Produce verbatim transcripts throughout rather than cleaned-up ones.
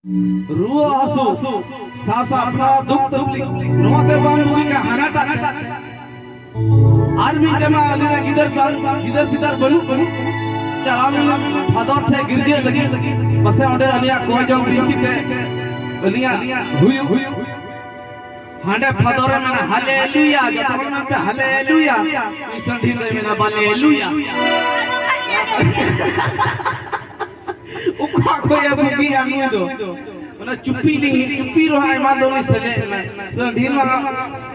ᱨᱩᱣᱟᱹ ᱦᱟᱹᱥᱩ, ᱥᱟᱶ ᱥᱟᱶ ᱟᱯᱱᱟᱨᱟᱜ ᱫᱩᱠ ᱛᱟᱠᱞᱤᱯ, ᱱᱚᱣᱟ ᱛᱮ ᱵᱟᱝ ᱵᱩᱜᱤ ᱠᱟᱱᱟ, ᱦᱟᱱᱟᱴᱟᱜ᱾ ᱟᱨ ᱢᱤᱫᱴᱮᱱ ᱢᱟ ᱟᱹᱞᱤᱧ ᱨᱮᱱ ᱜᱤᱫᱟᱹᱨ ᱵᱟᱝ, ᱜᱤᱫᱟᱹᱨ ᱯᱤᱫᱟᱹᱨ ᱵᱟᱹᱱᱩᱜ, ᱵᱟᱹᱱᱩᱜ᱾ ᱪᱟᱞᱟᱣ ᱞᱮᱱᱟ ᱯᱷᱟᱫᱚᱨ ᱴᱷᱮᱱ ᱜᱤᱨᱡᱟᱹᱜ ᱞᱟᱹᱜᱤᱫ, ᱯᱟᱥᱮ ᱚᱸᱰᱮ ᱟᱹᱞᱤᱧᱟᱜ ᱠᱚᱭ ᱡᱚᱝ ᱵᱤᱱᱛᱤ ᱛᱮ ᱟᱹᱞᱤᱧᱟᱜ ᱦᱩᱭᱩᱜ᱾ ᱦᱟᱸᱰᱮ ᱯᱷᱟᱫᱚᱨ ᱮ ᱢᱮᱱᱟ, "ᱦᱟᱞᱮᱞᱩᱭᱟ", ᱡᱚᱛᱚ ᱦᱚᱲ ᱢᱮᱱ ᱯᱮ, "ᱦᱟᱞᱮᱞᱩᱭᱟ"᱾ ᱩᱱᱤ ᱥᱟᱺᱰᱤ ᱫᱚᱭ ᱢᱮᱱᱟ, "ᱵᱟᱞᱮᱞᱩᱭᱟ"᱾ ᱚᱠᱟ ᱠᱷᱚᱡ ᱮ ᱵᱩᱜᱤᱭᱟ ᱱᱩᱭ ᱫᱚ? ᱚᱱᱟ ᱪᱩᱯᱤ ᱞᱤᱧ, ᱪᱩᱯᱤ ᱨᱮᱦᱚᱸ ᱟᱭᱢᱟ ᱫᱚᱢ ᱤᱧ ᱥᱮᱞᱮᱫ ᱮᱱᱟ᱾ ᱥᱟᱺᱰᱤ ᱢᱟ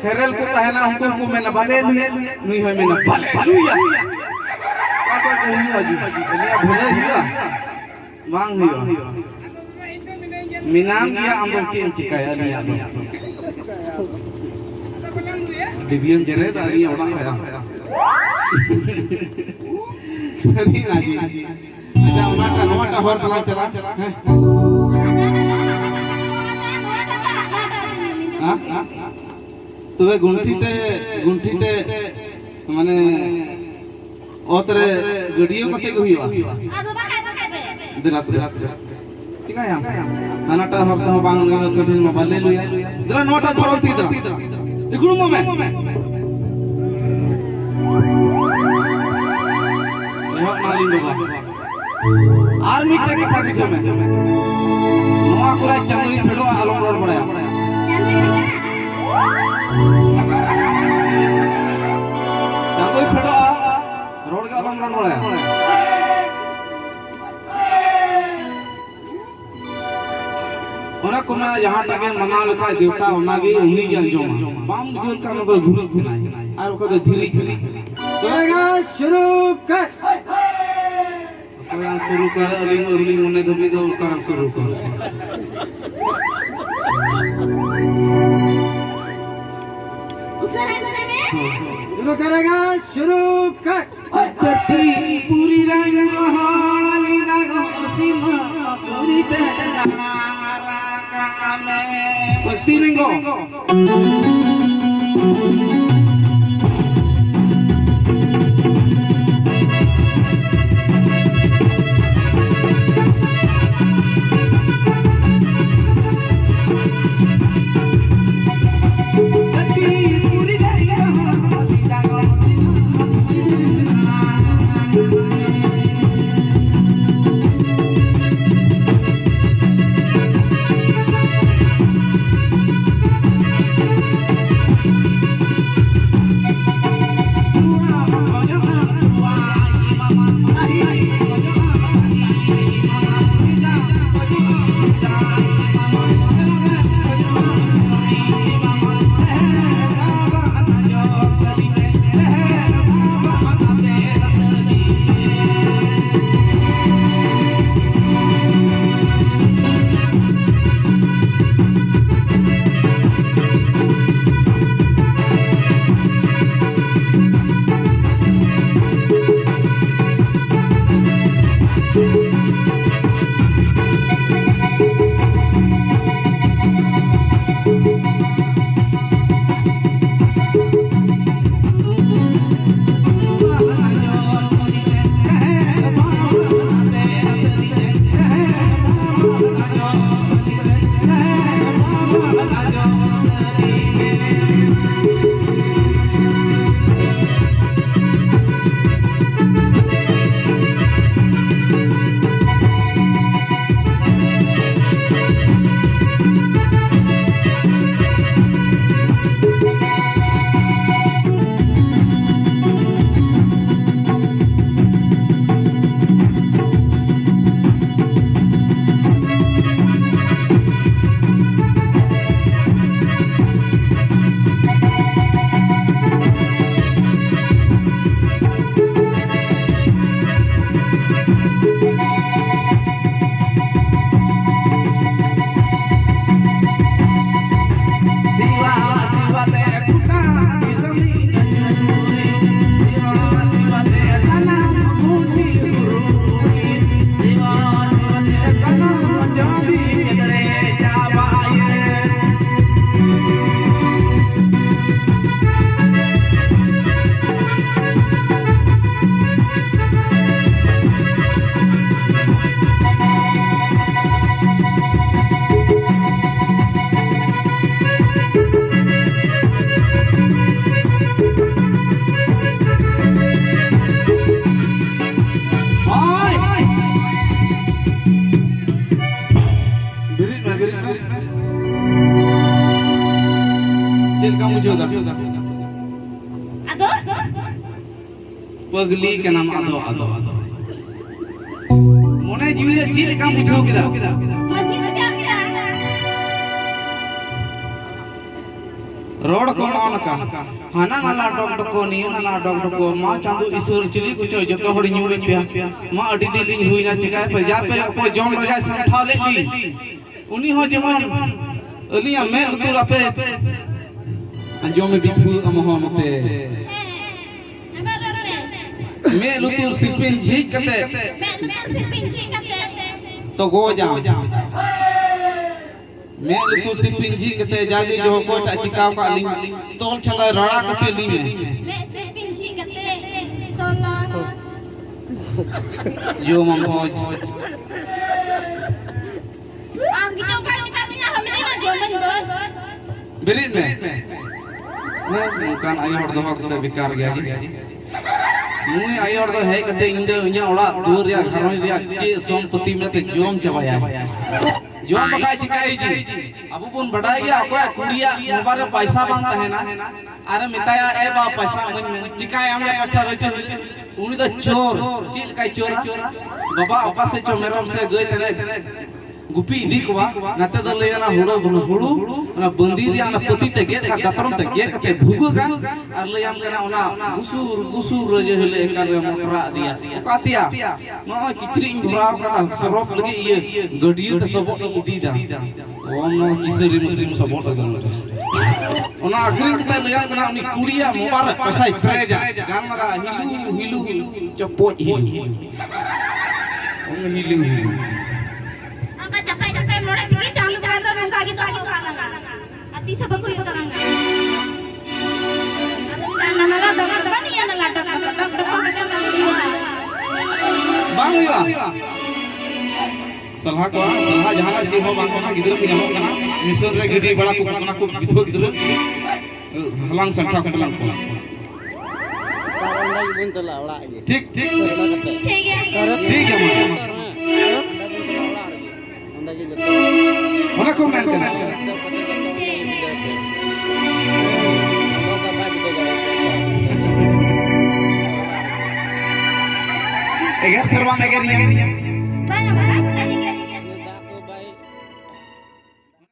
ᱠᱷᱮᱨᱮᱞ ᱠᱚ ᱛᱟᱦᱮᱱᱟ, ᱩᱱᱠᱩ ᱠᱚ ᱢᱮᱱᱟ, "ᱵᱟᱞᱮᱞᱩᱭᱟ", ᱱᱩᱭ ᱦᱚᱸᱭ ᱢᱮᱱᱟ, "ᱵᱟᱞᱮᱞᱩᱭᱟ"᱾ ᱚᱠᱟ ᱠᱷᱚᱡ ᱫᱚ ᱦᱩᱭᱩᱜᱼᱟ ᱡᱤ? ᱟᱹᱞᱤᱧᱟᱜ ᱵᱷᱟᱹᱞᱟᱹᱭ ᱦᱩᱭᱩᱜᱼᱟ? ᱵᱟᱝ ᱦᱩᱭᱩᱜᱼᱟ᱾ ᱢᱮᱱᱟᱢ ᱜᱮᱭᱟ, ᱟᱢ ᱫᱚ ᱪᱮᱫ ᱮᱢ ᱪᱤᱠᱟᱹᱭᱟ ᱟᱹᱞᱤᱧᱟᱜ ᱫᱚ? ᱰᱤᱵᱤᱭᱮᱢ ᱡᱮᱨᱮᱫ ᱟᱹᱞᱤᱧᱟᱜ ᱚᱲᱟᱜ ᱨᱮ ᱟᱢ᱾ ᱥᱟᱹᱨᱤ ᱱᱟ ᱡᱤ᱾ ᱟᱪᱪᱷᱟ, ᱚᱱᱟᱴᱟᱜ, ᱱᱚᱣᱟᱴᱟᱜ ᱦᱚᱨ ᱛᱮᱞᱟᱝ ᱪᱟᱞᱟᱜᱼᱟ᱾ ᱦᱮᱸ? ᱦᱮᱸ? ᱛᱚᱵᱮ ᱜᱩᱱᱴᱷᱤ ᱛᱮ, ᱜᱩᱱᱴᱷᱤ ᱛᱮ, ᱢᱟᱱᱮ, ᱚᱛ ᱨᱮ ᱜᱟᱹᱰᱭᱟᱹ ᱠᱟᱛᱮ ᱜᱮ ᱦᱩᱭᱩᱜᱼᱟ᱾ ᱟᱫᱚ ᱵᱟᱠᱷᱟᱡ ᱫᱚ ᱪᱮᱫ ᱯᱮ? ᱫᱮᱞᱟ ᱛᱚᱵᱮ᱾ ᱪᱤᱠᱟᱹᱭᱟᱢ? ᱦᱟᱱᱟᱴᱟᱜ ᱦᱚᱨ ᱛᱮᱦᱚᱸ ᱵᱟᱝ ᱞᱟᱹᱭ, ᱥᱟᱹᱰᱤᱱ ᱢᱟ ᱵᱟᱞᱮ ᱞᱩᱭᱟ᱾ ᱫᱮᱞᱟ ᱱᱚᱣᱟᱴᱟᱜ ᱫᱷᱚᱨᱚᱢ ᱛᱮ ᱫᱮᱞᱟ᱾ ᱫᱩᱲᱩᱵ ᱢᱮ᱾ ᱮᱦᱚᱵ ᱱᱟᱞᱤᱧ ᱵᱟᱵᱟ᱾ ᱟᱨ ᱢᱤᱫᱴᱮᱱ ᱠᱟᱛᱷᱟ ᱵᱩᱡᱷᱟᱹᱣ ᱢᱮ᱾ ᱱᱚᱣᱟ ᱠᱚᱨᱮ ᱪᱟᱸᱫᱳᱭ ᱯᱷᱮᱰᱚᱜᱼᱟ, ᱟᱞᱚᱢ ᱨᱚᱲ ᱵᱟᱲᱟᱭᱟ᱾ ᱪᱟᱸᱫᱳᱭ ᱯᱷᱮᱰᱚᱜᱼᱟ, ᱨᱚᱲ ᱜᱮ ᱟᱞᱚᱢ ᱨᱚᱲ ᱵᱟᱲᱟᱭᱟ᱾ ᱚᱱᱟ ᱠᱚ ᱢᱮᱱᱟ, ᱡᱟᱦᱟᱸᱴᱟᱜ ᱜᱮ ᱢᱟᱱᱟᱣ ᱞᱮᱠᱷᱟᱡ ᱫᱮᱣᱛᱟ, ᱚᱱᱟᱜᱮ ᱩᱱᱤᱜᱮ ᱟᱸᱡᱚᱢᱟ᱾ ᱵᱟᱢ ᱵᱩᱡᱷᱟᱹᱣ ᱞᱮᱠᱷᱟᱱ ᱚᱱᱟ ᱫᱚ ᱜᱩᱨᱩ ᱠᱟᱱᱟᱭ ᱟᱨ ᱚᱠᱚᱭ ᱫᱚ ᱫᱷᱤᱨᱤ ᱠᱟᱱᱟᱭ᱾ ᱠᱚᱨᱮᱜᱟ ᱥᱩᱨᱩ ᱠᱟᱨ᱾ ᱚᱠᱚᱭᱟᱜ ᱥᱩᱨᱩ ᱠᱟᱨ? ᱟᱹᱞᱤᱧ, ᱟᱹᱞᱤᱧ ᱢᱚᱱᱮ ᱫᱷᱟᱹᱵᱤᱡ ᱫᱚ ᱚᱠᱟᱨᱮᱢ ᱥᱩᱨᱩ ᱠᱟᱨ? ᱩᱥᱟᱹᱨᱟ ᱜᱚᱫᱟᱭ ᱢᱮ᱾ ᱥᱩᱨᱩ ᱠᱟᱨᱮᱜᱟ ᱥᱩᱨᱩ ᱠᱟᱨ᱾ ᱫᱷᱟᱹᱨᱛᱤ ᱯᱩᱨᱤ ᱨᱮᱱ ᱨᱚᱦᱚᱲ ᱞᱮᱫᱟ ᱜᱚ ᱥᱤᱢᱟᱹ ᱯᱩᱨᱤ ᱛᱮ ᱱᱟᱦᱟᱜ ᱨᱟᱠᱟᱢᱮ᱾ ᱵᱷᱟᱹᱠᱛᱤ ᱨᱮᱱ ᱜᱚ᱾ ᱵᱮᱨᱮᱫ ᱢᱮ, ᱵᱮᱨᱮᱫ ᱢᱮ᱾ ᱪᱮᱫ ᱞᱮᱠᱟᱢ ᱵᱩᱡᱷᱟᱹᱣ ᱮᱫᱟ? ᱟᱫᱚ ᱯᱟᱹᱜᱽᱞᱤ ᱠᱟᱱᱟᱢ ᱟᱫᱚ ᱟᱫᱚ᱾ ᱢᱚᱱᱮ ᱡᱤᱣᱤ ᱨᱮ ᱪᱮᱫ ᱞᱮᱠᱟᱢ ᱵᱩᱡᱷᱟᱹᱣ ᱠᱮᱫᱟ? ᱢᱚᱡᱽ ᱜᱮ ᱵᱩᱡᱷᱟᱹᱣ ᱠᱮᱫᱟ᱾ ᱨᱚᱲ ᱠᱚ ᱱᱚᱜᱼᱚ ᱱᱚᱝᱠᱟ, ᱦᱟᱱᱟ ᱱᱟᱞᱟ ᱰᱚᱠ ᱰᱚᱠᱚ, ᱱᱤᱭᱟᱹ ᱱᱟᱞᱟ ᱰᱚᱠ ᱰᱚᱠᱚ, ᱢᱟ ᱪᱟᱸᱫᱚ ᱤᱥᱚᱨ ᱪᱤᱞᱤ ᱠᱚᱪᱚ ᱡᱚᱛᱚ ᱦᱚᱲ ᱧᱩᱢᱮᱫ ᱯᱮᱭᱟ᱾ ᱢᱟ ᱟᱹᱰᱤ ᱫᱤᱱ ᱞᱤᱧ ᱦᱩᱭᱱᱟ, ᱪᱤᱠᱟᱭ ᱯᱮ, ᱡᱟ ᱯᱮ ᱚᱠᱚᱭ ᱡᱚᱢ ᱨᱚᱡᱟᱭ ᱥᱟᱢᱴᱷᱟᱣ ᱞᱮᱫ ᱞᱤᱧ, ᱩᱱᱤ ᱦᱚᱸ ᱡᱮᱢᱚᱱ ᱟᱹᱞᱤᱧᱟᱜ ᱢᱮᱫ ᱞᱩᱛᱩᱨ ᱟᱯᱮ ᱟᱸᱡᱚᱢ ᱢᱮ ᱵᱤᱴᱷᱩ ᱟᱢ ᱦᱚᱸ ᱱᱚᱛᱮ᱾ ᱦᱮᱸ, ᱟᱵᱟᱨ ᱨᱚᱲ ᱢᱮ᱾ ᱢᱮᱫ ᱞᱩᱛᱩᱨ ᱥᱤᱞᱯᱤᱧ ᱡᱷᱤᱡ ᱠᱟᱛᱮ ᱢᱮᱫ ᱞᱩᱛᱩᱨ ᱥᱤᱞᱯᱤᱧ ᱡᱷᱤᱡ ᱠᱟᱛᱮ ᱛᱚ ᱜᱚᱡᱟᱢ᱾ ᱢᱮᱫ ᱞᱩᱛᱩᱨ ᱥᱤᱞᱯᱤᱧ ᱡᱷᱤᱡ ᱠᱟᱛᱮ ᱡᱟᱜᱮ ᱡᱚᱦᱚ ᱚᱠᱚᱭᱴᱟᱜ ᱪᱤᱠᱟᱣ ᱠᱟᱜ ᱞᱤᱧ, ᱛᱚᱞ ᱪᱷᱟᱰᱟ ᱨᱟᱲᱟ ᱠᱟᱛᱮ ᱞᱤᱧ ᱢᱮ᱾ ᱢᱮᱫ ᱥᱤᱞᱯᱤᱧ ᱡᱷᱤᱡ ᱠᱟᱛᱮ ᱛᱚᱞ ᱞᱟᱦᱟ᱾ ᱡᱚᱢᱟᱢ ᱵᱷᱚᱡᱽ᱾ ᱟᱢ ᱜᱮᱪᱚᱢ ᱵᱟᱭ ᱢᱮᱛᱟ ᱫᱤᱧᱟ, ᱟᱨᱦᱚᱸ ᱢᱮᱛᱟᱭ ᱠᱟᱱᱟ, "ᱡᱚᱢᱟᱹᱧ ᱵᱟᱹᱧ?" ᱵᱮᱨᱮᱫ ᱢᱮ᱾ ᱱᱚᱝᱠᱟᱱ ᱟᱭᱳ ᱦᱚᱲ ᱫᱚᱦᱚ ᱠᱟᱛᱮ ᱵᱮᱠᱟᱨ ᱜᱮᱭᱟ ᱜᱮ᱾ ᱱᱩᱭ ᱟᱭᱳ ᱦᱚᱲ ᱫᱚ ᱦᱮᱡ ᱠᱟᱛᱮ ᱤᱧ ᱫᱚ ᱤᱧᱟᱹᱜ ᱚᱲᱟᱜ ᱫᱩᱣᱟᱹᱨ ᱨᱮᱭᱟᱜ ᱜᱷᱟᱨᱚᱸᱡᱽ ᱨᱮᱭᱟᱜ ᱪᱮᱫ ᱥᱚᱢᱯᱚᱛᱤ ᱢᱮᱱᱟᱛᱮ ᱡᱚᱢ ᱪᱟᱵᱟᱭᱟ᱾ ᱡᱚᱢ ᱵᱟᱠᱷᱟᱡ ᱪᱤᱠᱟᱹᱭ ᱡᱤ? ᱟᱵᱚ ᱵᱚᱱ ᱵᱟᱰᱟᱭ ᱜᱮᱭᱟ ᱚᱠᱚᱭᱟᱜ ᱠᱩᱲᱤᱭᱟᱜ ᱢᱳᱵᱟᱭᱤᱞ ᱨᱮ ᱯᱟᱭᱥᱟ ᱵᱟᱝ ᱛᱟᱦᱮᱱᱟ, ᱟᱨᱮ ᱢᱮᱛᱟᱭᱟ, "ᱮ ᱵᱟ, ᱯᱟᱭᱥᱟ ᱤᱢᱟᱹᱧ ᱢᱮ", ᱪᱤᱠᱟᱭᱟᱢ ᱭᱟ ᱯᱟᱭᱥᱟ ᱨᱟᱹᱡᱤ ᱦᱤᱞᱳᱜ? ᱩᱱᱤ ᱫᱚ ᱪᱳᱨ᱾ ᱪᱮᱫ ᱞᱮᱠᱟᱭ ᱪᱳᱨᱟ? ᱵᱟᱵᱟ ᱚᱠᱟ ᱥᱮᱫ ᱪᱚ ᱢᱮᱨᱚᱢ ᱥᱮ ᱜᱟᱹᱭ ᱛᱟᱦᱮᱱ ᱜᱩᱯᱤ ᱤᱫᱤ ᱠᱚᱣᱟ, ᱱᱟᱛᱮ ᱫᱚ ᱞᱟᱹᱭ ᱟᱞᱟᱝ ᱦᱩᱲᱩ, ᱦᱩᱲᱩ, ᱚᱱᱟ ᱵᱟᱸᱫᱤ ᱨᱮᱭᱟᱜ ᱚᱱᱟ ᱯᱟᱹᱛᱤ ᱛᱮ ᱜᱮᱫ ᱠᱟᱜ, ᱫᱟᱛᱨᱚᱢ ᱛᱮ ᱜᱮᱫ ᱠᱟᱛᱮ ᱵᱷᱩᱜᱟᱹᱜᱟ, ᱟᱨ ᱞᱟᱹᱭᱟᱢ ᱠᱟᱱᱟ ᱚᱱᱟ ᱜᱩᱥᱩᱨ, ᱜᱩᱥᱩᱨ ᱨᱮ ᱡᱮ ᱦᱤᱞᱳᱜ ᱮᱠᱟᱞ ᱨᱮ ᱢᱚᱴᱨᱟ ᱤᱫᱤᱭᱟ᱾ ᱚᱠᱟ ᱛᱮᱭᱟ? ᱱᱚᱜᱼᱚᱭ ᱠᱤᱪᱨᱤᱡ ᱤᱧ ᱵᱷᱚᱨᱟᱣ ᱠᱟᱫᱟ ᱥᱚᱨᱚᱯ ᱞᱟᱹᱜᱤᱫ, ᱤᱭᱟᱹ ᱜᱟᱹᱰᱭᱟᱹ ᱛᱮ ᱥᱚᱵᱚᱜ ᱤᱧ ᱤᱫᱤᱭᱮᱫᱟ᱾ ᱚᱱᱟ ᱠᱤᱥᱟᱹᱨᱤ ᱢᱟᱹᱥᱨᱤᱢ ᱥᱚᱵᱚᱜ ᱞᱟᱹᱜᱤᱫ ᱱᱚᱰᱮ᱾ ᱚᱱᱟ ᱟᱹᱠᱷᱨᱤᱧ ᱠᱟᱛᱮ ᱞᱟᱹᱭᱟᱢ ᱠᱟᱱᱟ ᱩᱱᱤ ᱠᱩᱲᱤᱭᱟᱜ ᱢᱳᱵᱟᱭᱤᱞ ᱨᱮ ᱯᱚᱭᱥᱟᱭ ᱯᱮᱨᱮᱡᱟ᱾ ᱜᱟᱞᱢᱟᱨᱟᱣ ᱦᱤᱞᱩ, ᱦᱤᱞᱩ, ᱪᱚᱯᱚᱡ ᱦᱤᱞᱩ᱾ ᱦᱤᱞᱩ, ᱦᱤᱞᱩ᱾ ᱚᱱᱠᱟ ᱪᱟᱯᱟᱭ ᱪᱟᱯᱟᱭ ᱢᱚᱬᱮ ᱛᱮᱜᱮ ᱪᱟᱸᱫᱚ ᱵᱚᱸᱜᱟ ᱫᱚ ᱱᱚᱝᱠᱟ ᱜᱮ ᱫᱚᱦᱚ ᱠᱟᱜ ᱞᱟᱜᱟᱜᱼᱟ᱾ ᱟᱨ ᱛᱤᱥ ᱦᱚᱸ ᱵᱟᱠᱚ ᱦᱩᱭᱩᱜ ᱛᱟᱵᱚᱱᱟ᱾ ᱟᱫᱚ ᱢᱤᱫᱴᱟᱝ ᱱᱟᱞᱟ ᱰᱚᱜᱽ ᱰᱚᱜᱽ ᱵᱟᱹᱱᱩᱜ ᱭᱟ, ᱱᱟᱞᱟ ᱰᱚᱜᱽ ᱰᱚᱜᱽ, ᱰᱚᱜᱽ ᱰᱚᱜᱽ ᱠᱟᱛᱮ ᱵᱟᱝ ᱦᱩᱭᱩᱜᱼᱟ᱾ ᱵᱟᱝ ᱦᱩᱭᱩᱜᱼᱟ᱾ ᱥᱟᱞᱦᱟ ᱠᱚᱣᱟ, ᱥᱟᱞᱦᱟ ᱡᱟᱦᱟᱱᱟᱜ ᱪᱮᱫ ᱦᱚᱸ ᱵᱟᱝ ᱠᱟᱱᱟ, ᱜᱤᱫᱽᱨᱟᱹ ᱠᱚ ᱧᱟᱢᱚᱜ ᱠᱟᱱᱟ, ᱢᱤᱥᱚᱱ ᱨᱮ ᱜᱤᱰᱤ ᱵᱟᱲᱟ ᱠᱚ ᱠᱟᱱᱟ ᱠᱚ ᱵᱤᱫᱷᱣᱟᱹ ᱜᱤᱫᱽᱨᱟᱹ᱾ ᱦᱟᱞᱟᱝ ᱥᱟᱢᱴᱟᱣ ᱠᱟᱛᱮ ᱞᱟᱝ ᱠᱚᱣᱟ᱾ ᱟᱨ ᱚᱸᱰᱮ ᱜᱮᱵᱚᱱ ᱪᱟᱞᱟᱜᱼᱟ ᱚᱲᱟᱜ ᱜᱮ᱾ ᱴᱷᱤᱠ, ᱴᱷᱤᱠ᱾ ᱚᱱᱟ ᱠᱟᱛᱮ᱾ ᱴᱷᱤᱠ ᱜᱮᱭᱟ᱾ ᱴᱷᱤᱠ ᱜᱮᱭᱟ ᱢᱟ᱾ ᱦᱮᱸ, ᱚᱸᱰᱮ ᱵᱚᱱ ᱪᱟᱞᱟᱜᱼᱟ ᱚᱲᱟᱜ ᱨᱮᱜᱮ᱾ ᱚᱸᱰᱮ ᱜᱮ ᱡᱚᱛᱚ᱾ ᱚᱱᱟ ᱠᱚ ᱢᱮᱱ ᱠᱟᱱᱟ᱾ ᱴᱷᱤᱠ᱾ ᱟᱫᱚ ᱠᱟᱛᱷᱟ ᱠᱚᱫᱚ ᱵᱟᱭ ᱵᱩᱡᱷᱟᱹᱣ ᱫᱟᱲᱮᱭᱟᱜ ᱠᱟᱱᱟ᱾ ᱮᱜᱮᱨ ᱯᱮ ᱵᱟᱝ ᱮᱜᱮᱨᱤᱧᱟ᱾